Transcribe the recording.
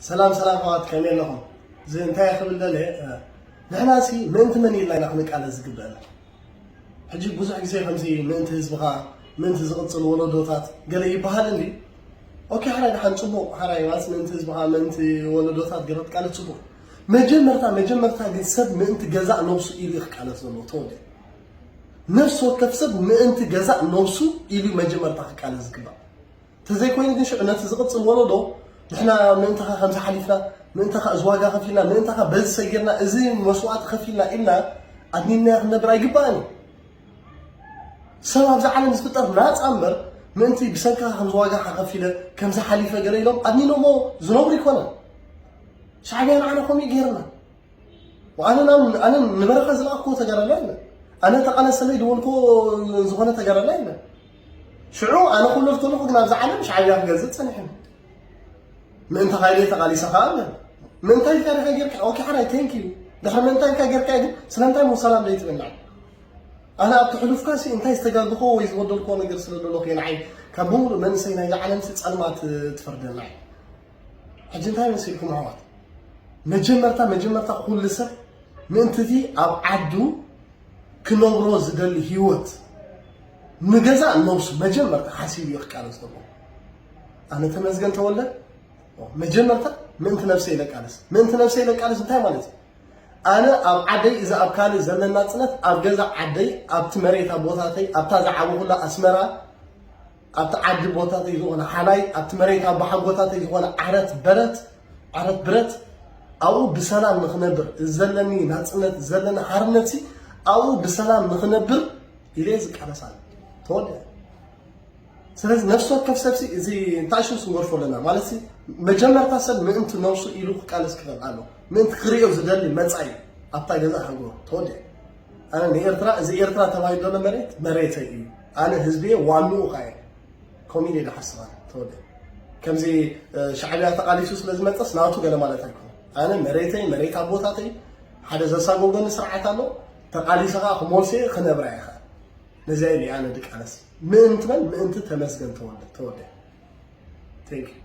ሰላም ሰላም ኣሕዋት፣ ከመይ ኣለኹም? እዚ እንታይ ክብል ደለ ንሕና ሲ ምእንቲ መን ኢልና ኢና ክንቃለስ ዝግበአና? ሕጂ ብዙሕ ግዜ ከምዚ ምእንቲ ህዝብኻ፣ ምእንቲ ዝቕፅል ወለዶታት ገለ ይበሃል እንዲ። ኦኬ፣ ሓራይ ደሓን፣ ፅቡቕ፣ ሓራይ ዋስ ምእንቲ ህዝብኻ፣ ምእንቲ ወለዶታት ገለ ትቃለስ፣ ፅቡቕ። መጀመርታ መጀመርታ ግን ሰብ ምእንቲ ገዛእ ነብሱ ኢሉ እዩ ክቃለስ ዘለዎ። ተወደ ነፍሲ ወከፍ ሰብ ምእንቲ ገዛእ ነብሱ ኢሉ መጀመርታ ክቃለስ ዝግባእ። ተዘይኮይኑ ግን ሽዑ ነቲ ዝቕፅል ወለዶ ንሕና ምእንታኻ ከምዚ ሓሊፍና፣ ምእንታኻ እዚ ዋጋ ከፊልና፣ ምእንታኻ በዚ ሰጊርና፣ እዚ መስዋእቲ ከፊልና ኢልና ኣድኒናዮ ክንነብር ኣይግባእን እዩ። ሰብ ኣብዚ ዓለም ዝፍጠር ናፃ እምበር ምእንቲ ብሰንክኻ ከምዚ ዋጋ ከፊለ፣ ከምዚ ሓሊፈ ገለ ኢሎም ኣድኒኖሞ ዝነብሩ ይኮነን። ሻዕብያ ንዓና ከምኡ እዩ ገይርና። ኣነ ናብ ኣነ ንበረኻ ዝለኣኽዎ ተጋዳላይ የለን። ኣነ ተቓለሰለይ ድበልክዎ ዝኾነ ተጋዳላይ የለን። ሽዑ ኣነ ክውለድ ከለኹ ግን ኣብዚ ዓለም ሻዕብያ ክገዝእ ጸኒሐ። ምእንቲ ካይለ ተቓሊሰ ከኣ ኣለ። ምእንታይ ኢልካ ዲኻ ጌርካ? ኦኬ፣ ሓራይ፣ ቴንክ ዩ። ድሕሪ ምእንታይ ኢልካ ጌርካ ግን ስለምንታይ ሞ ሰላም ዘይትብል? ኣነ ኣብቲ ሕሉፍካ ሲ እንታይ ዝተጋግኾ ወይ ዝበደልክዎ ነገር ስለ ደለኹ እየ ንዓይ ካብ ብምሉእ መንእሰይ ናይዚ ዓለም ሲ ጸልማት ትፈርደና እየ። ሕጂ እንታይ መሲልኩም ኣሕዋት? መጀመርታ መጀመርታ ኩሉ ሰብ ምእንቲ እቲ ኣብ ዓዱ ክነብሮ ዝደሊ ህይወት ንገዛእ ነብሱ መጀመርታ ሓሲቡ እዩ ክቃለስ ዘለዎ። ኣነ ተመስገን ተወልደ መጀመርታ ምእንቲ ነብሰይ ኢለ ቃለስ። ምእንቲ ነብሰይ ኢለ ቃለስ እንታይ ማለት እዩ? ኣነ ኣብ ዓደይ፣ እዚ ኣብ ካልእ ዘለና ጽነት፣ ኣብ ገዛ ዓደይ፣ ኣብቲ መሬታ ቦታተይ፣ ኣብታ ዝዓበኹላ ኣስመራ፣ ኣብቲ ዓዲ ቦታተይ ዝኾነ ሓላይ፣ ኣብቲ መሬት ኣቦሓጎታተይ ዝኾነ ዓረት በረት ዓረት ብረት ኣብኡ ብሰላም ንኽነብር፣ እዚ ዘለኒ ናጽነት፣ እዚ ዘለኒ ሓርነት ሲ ኣብኡ ብሰላም ንኽነብር ኢለ ዝቃለስ ኣለ። ተወደ። ስለዚ ነፍሲ ወከፍ ሰብ ሲ እዚ እንታይ ሽም ስንገርፎ ኣለና ማለት ሲ መጀመርታ ሰብ ምእንቲ ነብሱ ኢሉ ክቃለስ ክኽእል ኣሎ። ምእንቲ ክርእዮ ዝደሊ መጻኢ ኣብታ ገዛ ሃገሩ። ተወደ። ኣነ ንኤርትራ፣ እዚ ኤርትራ ተባሂሉ ዘሎ መሬት መሬተይ እዩ። ኣነ ህዝቢ ዋንኡ ኸየ። ከምኡ ኢለ ዝሓስብ ኣነ ተወደ። ከምዚ እ፣ ሻዕብያ ተቓሊሱ ስለ ዝመጸስ ናቱ ገለ ማለት ኣይኮነ። ኣነ መሬተይ፣ መሬት ኣቦታተይ፣ ሓደ ዘሳጎገኒ ስርዓት ኣሎ። ተቓሊሰ ኸኣ ክመልሶ እየ፣ ክነብራ እየ ኸኣ። ነዚኣ ኢለ ኣነ ድቃለስ። ምእንቲ መን? ምእንቲ ተመስገን ተወልደ፣ ተወልደ። Thank you።